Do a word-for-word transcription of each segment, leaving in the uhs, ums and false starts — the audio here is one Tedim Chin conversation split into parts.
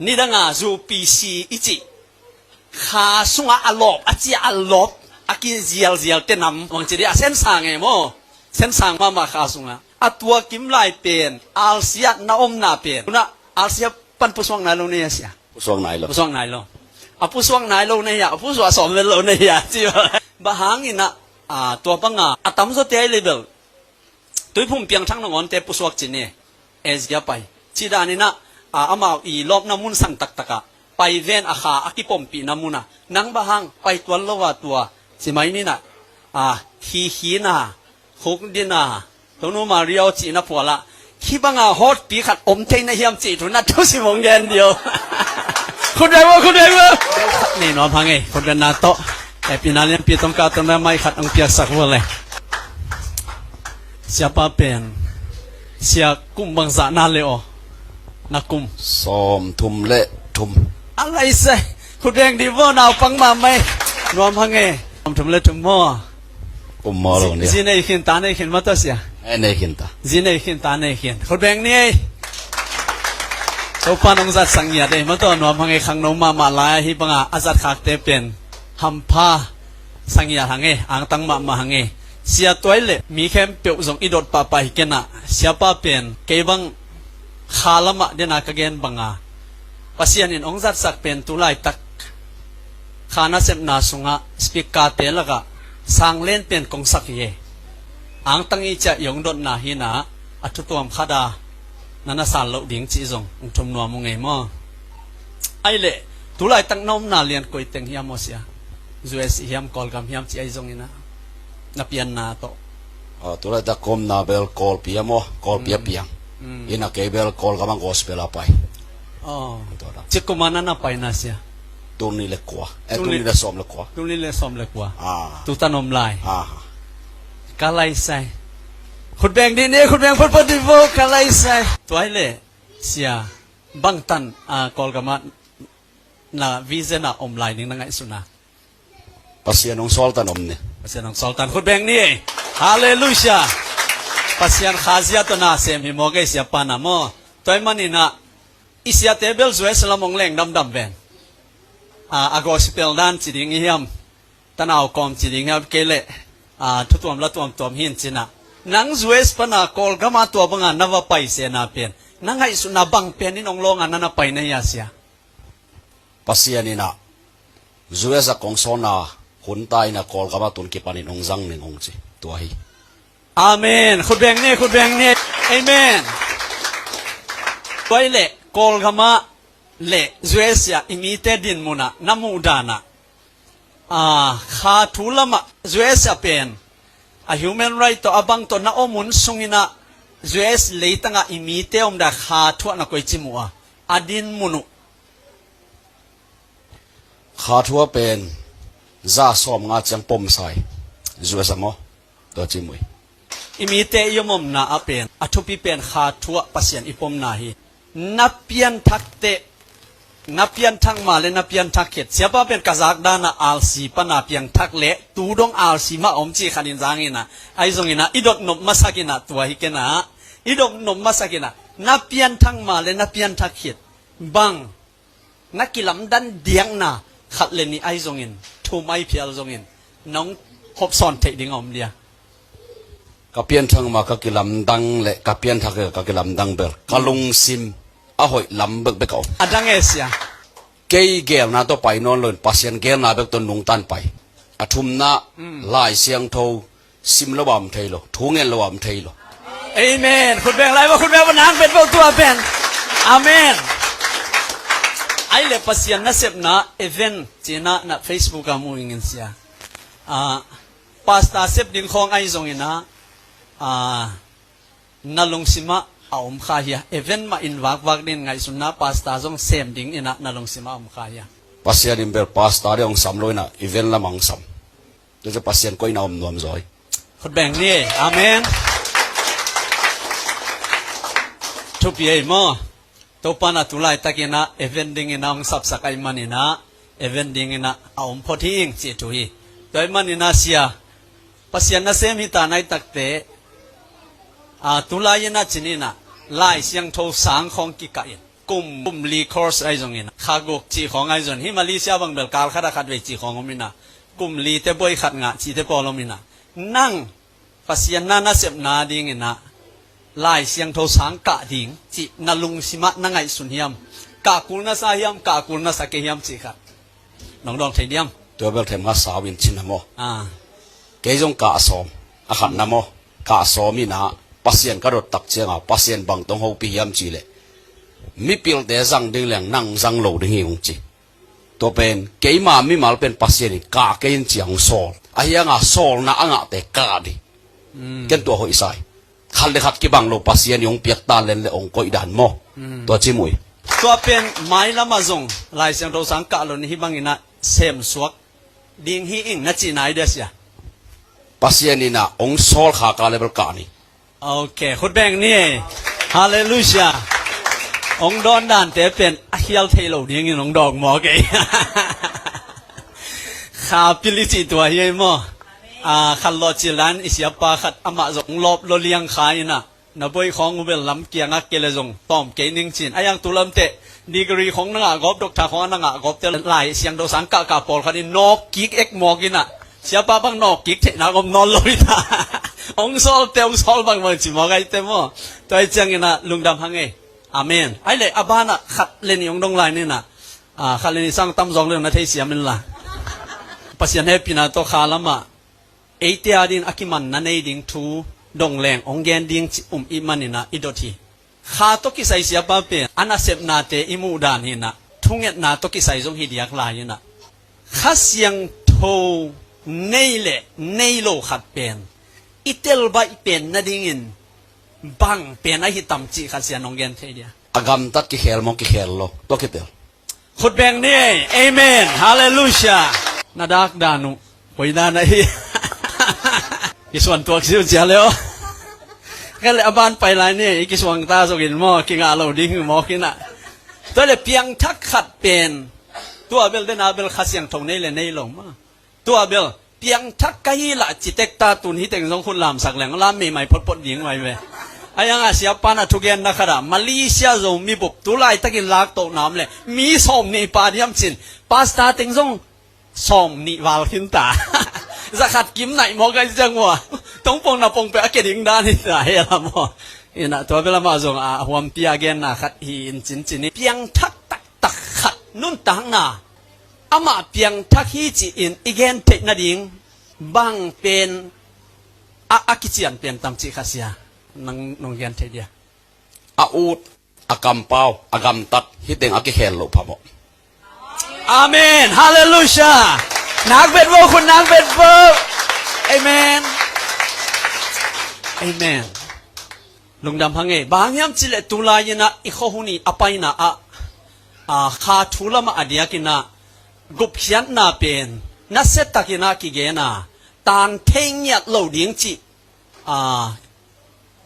Nidanga zu P C i cih kha sungah a lawp, a cia a lawp, a kizialzial te nam bang ci dih a, sensang e maw? Sensang mahmah kha sungah. A tua kim lai pen, alsiat na omna pen. Tuna alsiat pan pusuak nai lo nei a sia. Pusuak nai lo. Pusuak nai lo. A pusuak nai lo nei a, a pusuak sawm vel lo nei a, ci. Bang hangin ah, a, tua banga, a tamzaw te ai level. Tuiphum piangthak nangawnte pusuak cin e. Asia pai. Ci danin ah, a, amau i lawpna mun sang taktakah pai ven a kha a kipompihna munah. Nang bang hang pai tuan lo a tua. Ci mai nin ah, a, khikhin a, khukdin a, Tonu Maria aw cihna phualah. Hih banga hawtpi khat om thei na hiam cih thu na thusim hong gen dih aw. Khut beng maw, khut beng maw. Nei nuam hang e, khut bengna tawh. Hehpihna lianpi tawh ka tawh na mai khat hong piaksak vua le. Siapa pen, sia kum bangzah na le aw? Na kum? Sawmthum le thum. A lai sai. Khut beng dih vua, naupang mahmah e. Nuam hang e. Sawmthum le thum maw? Kum maw lo ni. Zi nei khin, ta nei khin maw tawh sia? Eh, nei khin ta. Zi nei khin, ta nei khin. Khut beng ni e. Topa nong zatsak ngiat e maw tawh, nuam hang e, khangno mahmah lai hih banga a zatkhakte pen hampha sa ngiat hang e, angtang mahmah hang e. Sia tuai le mi khempeuh zong i dot pahpah hi ken ah, siapa pen kei bang kha lamah dena ka gen banga Pasian in hong zatsak pen tu laitak kha nasepna sungah speaker te lakah sanglen pen kong sak hi e. Angtang i ciah i hong dotna hi na, a thutuam khat a na na san loh ding cih zong hong thum nuam uh ngei maw? Ai leh, tu laitak na omna lian koi teng hiam aw sia? U S hiam, Kawlgam hiam cih ai zongin ah, na pianna tawh. Ah, tu laitak ka omna bel Kawlpi a maw, Kawlpi a piang. Mm. Ina kei bel Kawlgam a gospel a pai. Oh. Tua dan. Cik kum a na na paina sia? Tul nih le kua. Eh, tul nih le sawm le kua. Tul nih le sawm le kua. Ah. Tutan om lai. Ah. Ka lai sai. Khut beng dih ni, khut beng photphot dih vua, ka lai sai. Tuai le sia, bangtan, ah, Kawlgam ah na vision a om lai ding na ngaihsutna? Pasian hong sawltan om ni. Pasian hong sawltan, khut beng ni. Halleluiah. Pasian khazia tawh na sem hi maw, kei siapa na maw? Tua ahih manin ah, i siate bel U S lam hong leng damdam ven. Ah, a gospel dan ci ding i hiam? Tanau kawm ci ding hiam, kei leh, ah, thutuam la tuamtuam hi in cin ah. Nang U S pana Kawlgam a tua banga na va pai sena pen, na ngaihsutna bang pen in hong lawng a na na pai na hia sia? Pasian in ah, U S a kong sawlna hun ta in ah Kawlgam ah tun kipanin hong zang ning hong ci. Tua hi. Amen. Khut beng ni, khut beng ni. Amen. Tua hi leh, Kawlgam ah le U S ah i mite dinmun ah na muh dan ah, ah, kha thu lamah U S ah pen, a human right tawh a bang tawh na om hun sungin ah, U S leitang ah i mite om dan kha thu ah na koici muh a, a dinmun uh? Kha thu ah pen za sawmnga ciang pom sa hi. U S ah maw? Tua ci muh hi. I mite i om omna ah pen, a thupi pen kha thu ah Pasian i pomna hi. Na pianthak teh, na pianthak ma le na pianthak khit. Siapa pen ka zak dan ah R C pana piangthak leh tu dong R C mah om ci khat in zang in ah, ahi zongin ah, i dot nop masak in ah tua hi ken ah, i dot nop masak in ah, na pianthak ma le na pianthak khit. Bang na kilamdang diakna khat le nih ahi zongin, thum ahi phial zongin, nong hopsawn theih ding a om dia? Ka pianthak ma ka kilamdang le ka pianthak ka kilamdang bel, ka lungsim a hoih lam bekbek a om. A dang e sia. Kei geelna tawh pai nawn loin Pasian geelna bek tawh nungtan pai. A thumna, mm, Lai Siangtho sim lo a om thei lo, thu ngen lo a om thei lo. Amen. Khut beng lai vo, khut beng vo, nang bet vo tua pen. Amen. Ai le Pasian nasepna event cih in ah na Facebook ah mu ing in sia. Ah, pastor sep ding khawng ahi zongin ah, ah, na lungsim ah a om kha hia? Event mah in vakvak ding ngaihsutna, pastor zong sem ding in ah na lungsim ah a om kha hia? Pasian in bel pastor ding hong sam lo in ah event lam hong sam. Tua ciang Pasian koihna om nuam zaw hi. Khut beng ni. Amen. Thupi ei maw? Topa na tu laitakin ah event dingin ah hong sapsak ahih manin ah, event dingin ah a om phot hi ing cih thu hi. Tua ahih manin ah sia, Pasian nasem hi ta nai takte, a, tu lai in ah cin in ah Lai Siangtho sang khawng kikah in, kum, kum li course ahi zongin, kha guk cih khawng ahi zongin, hih Malaysia bang bel kal khat a khat vei cih khawng om inah, kum li te bawi khat ngah cih te pawl om inah, nang Pasian na nasepna dinginah Lai Siangtho sang kah ding cih na lungsimah na ngaihsun hiam? Kah kul na sa hiam, kah kul na sa kei hiam cih khat nong dawng thei diam? Tua bel them kha sau in cin a maw? Ah. Kei zong kah sawm a khat na maw? Kah sawm inah Pasian ka dot tak cianga Pasian bang tong hopih hiam cih leh mipilte zang ding leng nang zang lo ding hi ung ci. Tua pen keima mimal pen Pasian in kah kei in ciang sawl. A hianga sawlna a ngahte kah dih. Mm. Ken tua hoih sai. Khat le khat kibang lo Pasian i hong piak ta len le hong koih dan maw? Mm. Tua ci muh hi. Tua pen mailamah zong Lai Siangtho sang kah lo ni hih banginah semsuak ding hi ing na cihna idea sia. Pasian inah hong sawl kha kah le bel kah ni. Ok, khut beng ni. Halleluiah. Hong dawn dante pen a khial thei lo dingin hong dawng mawk ei. Kha pil i cih tua hi ei maw? Ah, khat lawh cil dan i siapa khat amah zong lawp lo liang kha inah na bawi khawng uh bel lam kiangah kei le zong tawm kei ning cin. A yang tu lamteh degree khawng na ngah gawp, doctor khawng a na ngah gawpte Lai Siangtho sang kah kah pawlkhat in nawk kik ek mawk inah siapa bang nawk kik theihna om nawn lo inah hong sawlte hong sawl bangbang ci mawk aite maw? Tua hi cianginah lungdam hang ei. Amen. Ai le a banah khat le nih hong dong lai ninah, ah, khat le nih sang tam zawng le na thei siam inla. Pasian hehpihna tawh kha lamah eite a dingin a kimanna nei ding thu dong leng hong gen ding ci um ih maninah i dot hi. Kha tawh kisai siapa pen a nasepnate i muh dan hinah thungetna tawh kisai zong hi diak lai inah Kha Siangtho nei le nei lo khat pen i telbaih pen nadingin bang pen ahi tam cih khat sia nong gen thei dia? A gamtat kikhel maw kikhel lo tua kitel? Khut beng ni. Amen. Halleluiah. Na dak dan uh koi dan ahi. Kisuan tuak si uh cia leo. Khen le a ban pai lai ni i kisuang ta zokin maw kingah lo ding maw kinah. Tua le piangthak khat pen tua bel dena bel Kha Siangtho nei le nei lo maw? Tua bel piangthak ka hi lah citek ta tun hi teng zong khut lamsak leng lam meimai photphot ding vai ve. A yang a siapa na thugenna khat ah Malaysia Zomi bup tu laitakin lak toh nam le mi sawm nih pa diam cin pasta teng zong sawm nih val khin ta. Zakhat kim naih maw kai ciang ua tongpong na pong pe a ke ding dan hi ta he la maw? Inah tua bel amah zong a huampi a genna khat hi in cincin hi piangthak taktak khat nuntakna amah piangthak hi ci-in i gen theih nading bang pen a, a kician pen tam cih kha sia nang nong gen theih dia? A ut, a kampau, a gamtat hi teng a kikhel loh phamawh. Amen. Halleluiah. Nak bet vo khun nak bet vo. Amen. Amen. Lungdam hang ei. Bang hiam cileh tulai inah i khuahun i a paina ah, ah, kha thu lamah a diak inah gupkhiatna pen nasia takinah kigena tan thei ngiat lo ding cih, ah,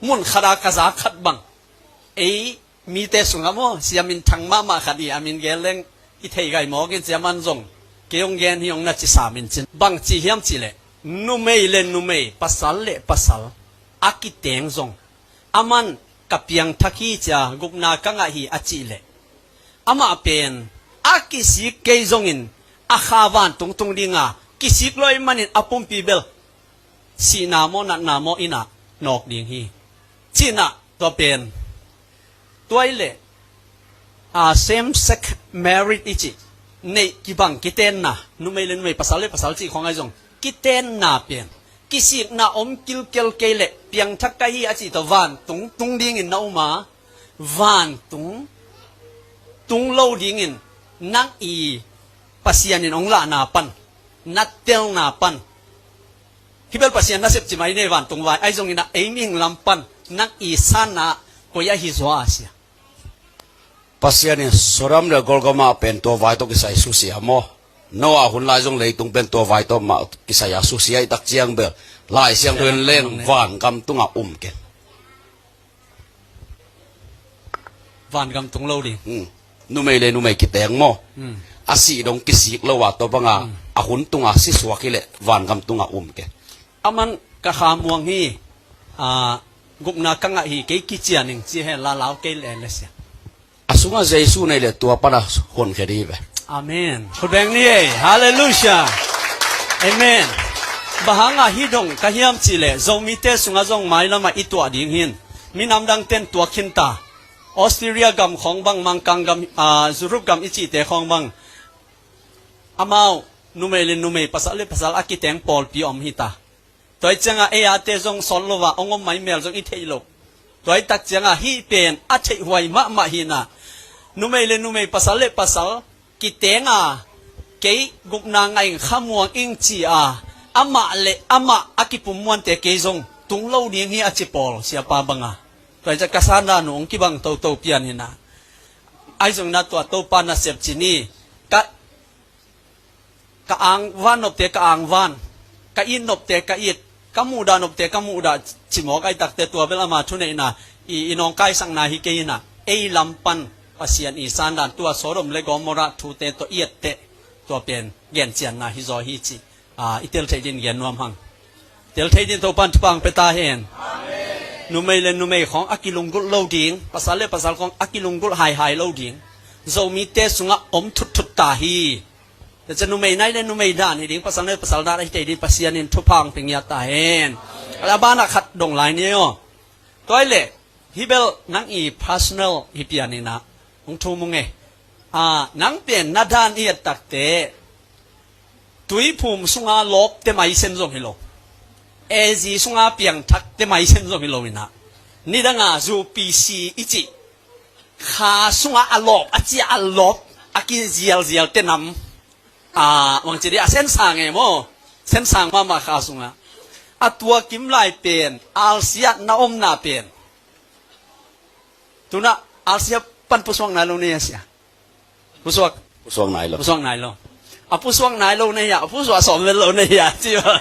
mun khat a ka zak khat bang ei mite sungah maw siamin thang mahmah khat i a min gen leng i thei gai mawkin siaman zong kei hong gen hi hong na ci samin cin bang ci hiam cileh numei le numei pasal le pasal a kiteng zong aman ka piangthak hi cia gupna ka ngah hi a cih leh amah pen a kisik kei zongin a kha vantung tung dinga kisik lo ih manin a pumpi bel sihna maw natna maw inah nawk ding hi. Cinah tua pen tua ih leh a same sex marriage i cih neih kibang kitenna numei le numei pasal le pasal cih khawng ahi zong kitenna pen kisikna om kilkel kei leh piangthak ka hi a cih tawh vantung tung dingin na um a vantung tung lo dingin nang i Pasian in hong lahna pan na telna pan hibel Pasian nasep cimai nei vantung vai ahi zongin a ei mihing lam pan nang i sanna koi ahi zua a sia. Pasian in Sodom le Gomorrah pen tua vai tawh kisai susia maw? Noah hun lai zong leitung pen tua vai tawh mah kisai a susia i tak ciang bel Lai Siangtho in leng vangam tungah um ken. Vangam tung lo ding. Hmm. Numei le numei kiteng maw? Hmm. A sih dong kisik lo a tua banga hmm. A hun tunga si suak hileh vangam tungah um ken. Aman ka khamuang hi. Ah, gupna ka ngah hi kei kician ing ci he la lau kei le le sia. A sungah Jesu nei le tua pana honkhia ding hi ve. Amen. Khutbeng ni ei. Halleluiah. Amen. Bang hangah hih dong ka hiam cihleh Zomite sungah zong mailamah i tuah ding hin. Minam dangten tuak khinta. Australia gam khawng bang, Mangkang gam, ah, Europe gam i cihte khawng bang. Amau numei le numei, pasal le pasal a kiteng pawlpi om hita. Tua hi ciangah ei ate zong sawt lo a hong om mai mel zong i theih lo. Tua hi tak ciangah hih pen a theihhuai mahmah hinah. Numei le numei, pasal le pasal kiteng a, kei gupna ngah ing, khamuang ing ci a, amah le amah a kipum muante kei zong tung lo ding hi a ci pawl siapa banga. Tua hi ciah ka sandan uh hong kibang toto pian hinah. Ahi zong na tua Topa nasep ci ni. Ka Ka angvan nopte ka angvan, ka it nopte ka it, ka muhdah nopte ka muhdah cimawk ahi takte tua bel ama thuneihna i, i nawngkaisakna hi kei inah, ei lampan Pasian i sandan tua Sodom le Gomorrah thute tawh i etteh tua pen gencianna hi zaw hi ci. A, i tel theih din gen nuam hang. Tel thei din Topan thupha pia ta hen. Numei le numei khawng a kilunggulh lo ding, pasal le pasal khawng a kilunggulh haihai lo ding. Zomite sungah om thutthut ta hi. Tua ciah numei nai le numei dan hi ding, pasal nai pasal dan ahi thei ding, Pasian in thupha pia ngiat ta hen. A banah khat dong lai ni aw. Tua hi leh, hi bel nang i personal hi pian inah hong thum ung e. A, nang pen na dan i et takte, Tuiphum sunga lawpte maisen zong hi lo. A Z sunga piangthakte maisen zong hi lo inah. Nidanga zu P C i cih. Kha sunga a lawp, a cia a lawp, a kizialzialte nam. A, bangci dih a sensang e maw. Sensang mahmah kha sunga. A tua kim lai pen, alsiat na omna pen. Tunah alsiat pan pusuak nai lo nei a sia. Pusuak. Pusuak nai lo. Pusuak nai lo. A pusuak nai lo nei a, a pusuak sawm vel lo nei a. Ci ba.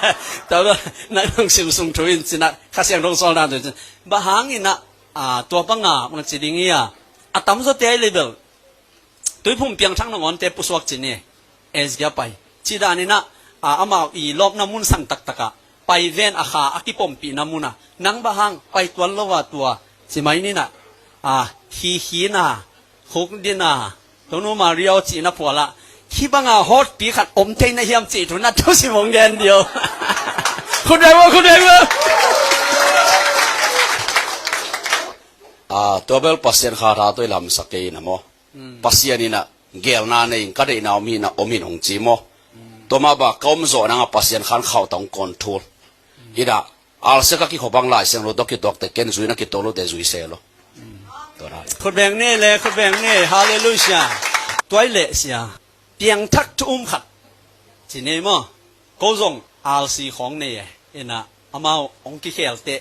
Tua ba, na nung sim sung thu in cinah, Kha Siangtho sawlna thu in cinah. Bang hang inah, a, tua banga, bangci ding hi a. A tamzawte ahi leh bel. Tuiphum piangthak nangawnte pusuak ci ni. A Z a pai. Ci dan inah, a, amau i lawpna mun sang taktakah. Pai ven a kha a kipompihna munah. Nang bang hang pai tuan lo a tua. Ci mai ninah. A, hi hi na. Khuk dina, Tonu Maria aw cihna phualah, hih banga hawtpi khat om thei na hiam cih thu na thusim hong gen dih aw. Khut beng maw, khut beng maw. A, tua bel Pasian kha tha tawh i lamsak kei inah maw. Pasian inah gelna nei in ka deihna om hinah om in hong ci maw. Tua mah bang ka om zawh nangah Pasian khan khauh tawh hong kawn thul. Inah Alsia ka kikhop ang Lai Siangtho tawh kituakte ken zui na kituak lote zui se lo. Tua na. Khut beng ni le, khut beng ni. Halleluiah. Tua hi leh sia. Piangthak thu um khat. Ci ni maw. Ko zong alsi khawng nei e. Inah amau hong kikhelte.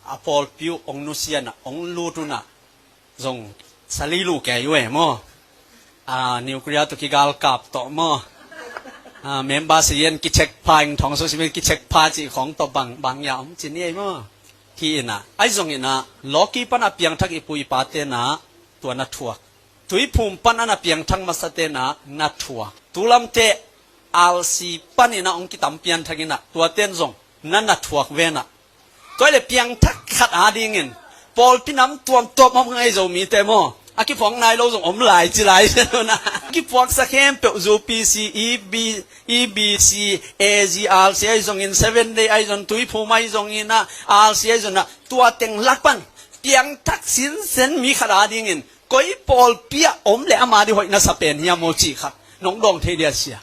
A pawlpi uh hong nusia na, hong lut uh na. Zong sali lu kei uh e maw. A, nuclear tawh kigalkap tawh maw. A, member si yen kicheck pha, ing thong so si men kicheck pha cih khawng tawh bang, bang ya om ci ni ei maw. Hi inah. Ahi zong inah, lawki pana piangthak i pu i pate na, tua na thuak. Tuiphum pan ana piangthak masate na, na thuak. Tulamte alsi pan inah hong kitam pianthak inah, tuaten zong, na na thuak venah. Tua hi leh piangthak khat adingin pawlpi nam tuamtuam om ngai Zomite maw. A kiphuak nai lo zong om lai ci lai sia lo na. Kiphuaksak khempeuh zu P C, E B, E B C, A Z, alsi ahi zongin, Seven Day ahi zong, Tuiphum ahi zongin ah, alsi ahi zong ah, tua teng lak pan piangthak sinsen mi khat adingin koi pawlpi ah om leh ama dih hoih na sa pen hiam aw cih khat nong dawng thei dia sia.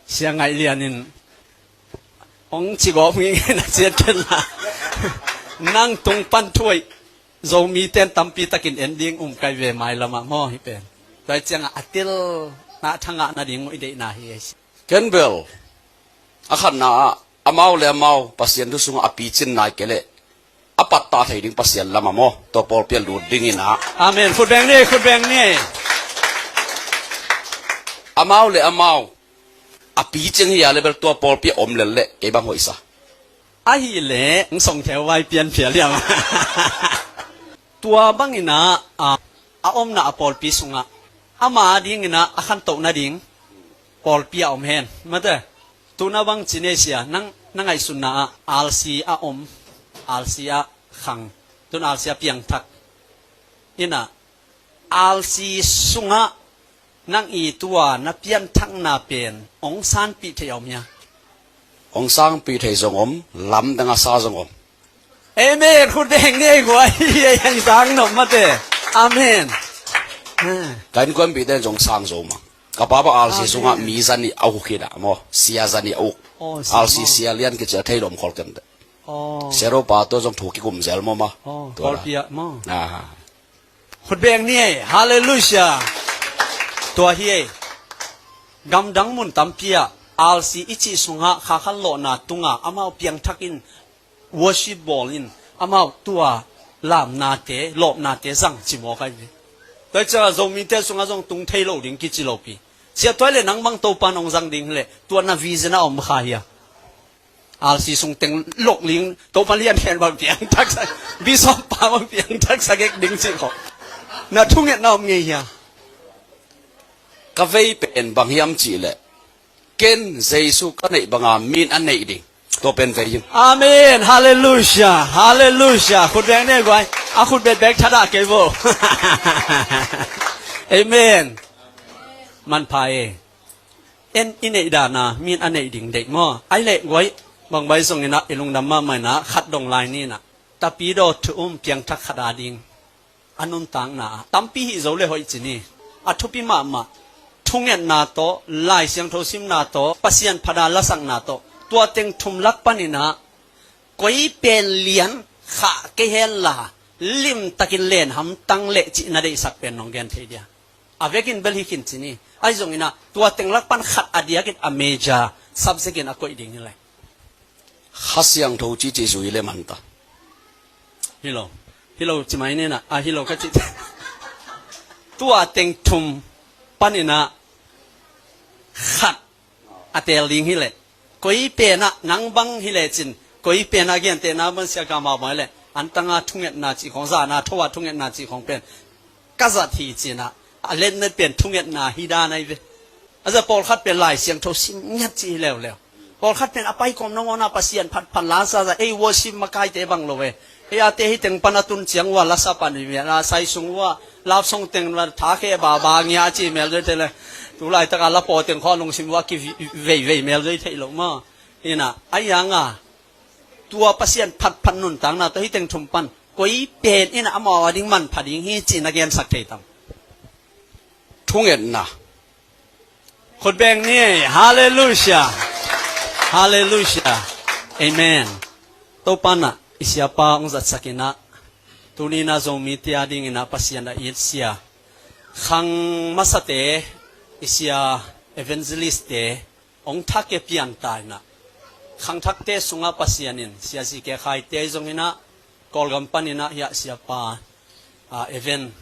Sia Ngaih Lian in hong ci gawp ngingin a ciat ken la. Nang tung pan thuaih Zomite'n tampi takin en ding um kai ve mailamah maw hi pen. Tua hi ciangah a tel na thangah na ding uh i deihna hi ei. Ken bel a khatna ah amau le amau Pasian thu sungah a picin nai kei leh a pattah thei ding Pasian lamah maw, tua pawlpi ah lut dingin ah. Amen. Khut beng ni, khut beng ni. Amau le amau a picing hi a leh bel tua pawlpi ah om lel leh kei bang hoih sa. Ahih leh hong song theu vai pian phial hiam. Tua bangin ah, a, a omna a pawlpi sungah ama dingin ah a khantoh nading pawlpi ah om hen. Mate, tuna bang ci ni ei sia, nang, na ngaihsutna ah alsi a om, alsi a khang, tun alsi a piangthak. Innah, R C sungah nang i tua na pianthakna pen hong sanpih thei a om hia? Hong sanpih thei zong om, lamdang a sa zong om. Amen. Khut beng ni ei guai. Ei hong sang nop mate. Amen. Ka innkuanpihte in zong sang zo mah. Ka pa bang R C sungah mi zanih a uk hi dah maw, sia zanih a uk. R C sia lian kici a thei lom khol kemte. Sia Ropa tawh zong thu kikum zel maw maw. Tua dah. Khut beng ni ei. Halleluiah. Tua hi ei. Gamdang mun tampi ah R C i cih sungah kha khan lawhna tunga amau piangthakin worship bawl in amau tua lamnate, lawpnate zang ci mawk ahi ve. Tua hi ciangah Zomite sungah zong tung thei lo ding kici lopi. Sia tua hi leh nang bang Topan hong zang ding hi leh tua na vision ah om kha hia? R C sung teng lok ling Topa lian khen bang piangthaksa, Bishop pa bang piangthaksa gek ding cih khawh. Na thungetna om ngei hia? Ka vei pen bang hiam cih leh ken Jesu ka neih banga min a neih ding. Tua pen vei ing. Amen. Halleluiah. Halleluiah. Khut beng ni ei guai. A khut bet bek thadah kei vo. Amen. Manpha e. En i neih dana min a neih ding deih maw? Ai leh guai. Bangbai zong inah i lungdam mahmah inah khat dong lai ni inah. Tapidaw thu um piangthak khat a ding a nuntakna ah tampi hih zo le hoih ci ni. A thupi mahmah thungetna tawh, Lai Siangtho simna tawh, Pasian phat a lasakna tawh, tua teng thum lak paninah koi pen lian khah kei henla limtakin len hamtang leh cih na deihsak pen nong gen thei dia? A vekin bel hi khin ci ni. Ahi zonginah tua teng lak pan khat a diakin a major subject in a koih ding hi lai. Kha Siangtho cici zui le manta. Hi lo. Hi lo ci mai ni na. A hi lo ka ci. Tua teng thum paninah khat a teel ding hi leh. Koi penah nang bang hi lecin. Koi penah gentehna ban sia ka mau mai leh. Antanga thungetna cih khong zana thoa thungetna cih khong pen. Ka zat hi cinah, a letnet pen thungetna hi dan ahi ve. A za pawlkhat pen Lai Siangtho sim ngiat ci hi leuleu. Pawlkhat pen a paikawm nangawnah Pasian phatphat lasa za, ei worship makaite bang lo ve. Ei ate hi teng pan a tun ciang uh a lasa pan hi mial a, sai sung uh a, love song teng la tha khe baba ngia ci mel zoi thei le. Tu laitaka la paw teng khaw lungsim uh a ki veivei mel zoi thei lo maw. Inah, a ianga, tua Pasian phatphat nuntakna tawh hi teng thum pan. Koi pen in amau a ding manpha ding hi ci na gensak thei tam? Thungetna. Khut beng ni. Halleluiah. Halleluiah. Amen. Topanah i siapa hong zatsakinah tuninah Zomite a dinginah Pasian a it sia khang masate, i sia evangelistte hong thak e pian ta inah. Khangthakte sungah Pasian in sia zike khaite ahi zonginah Kawlgam paninah hiah siapa a event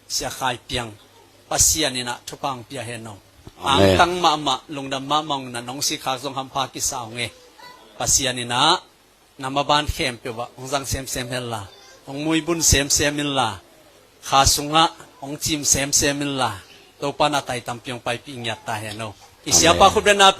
sia khai piang Pasian inah thupha hong pia hen aw. Amen. Angtang mahmah lungdam mahmah hong na nong sikhak zong hampha kisa hong e. Pasian inah na maban khempeuh ah hong zang semsem henla, hong muibun semsem inla, kha sungah hong cim semsem inla, Topa na tai tampi hong paipih ngiat ta hen aw. I siapa khut beng na pe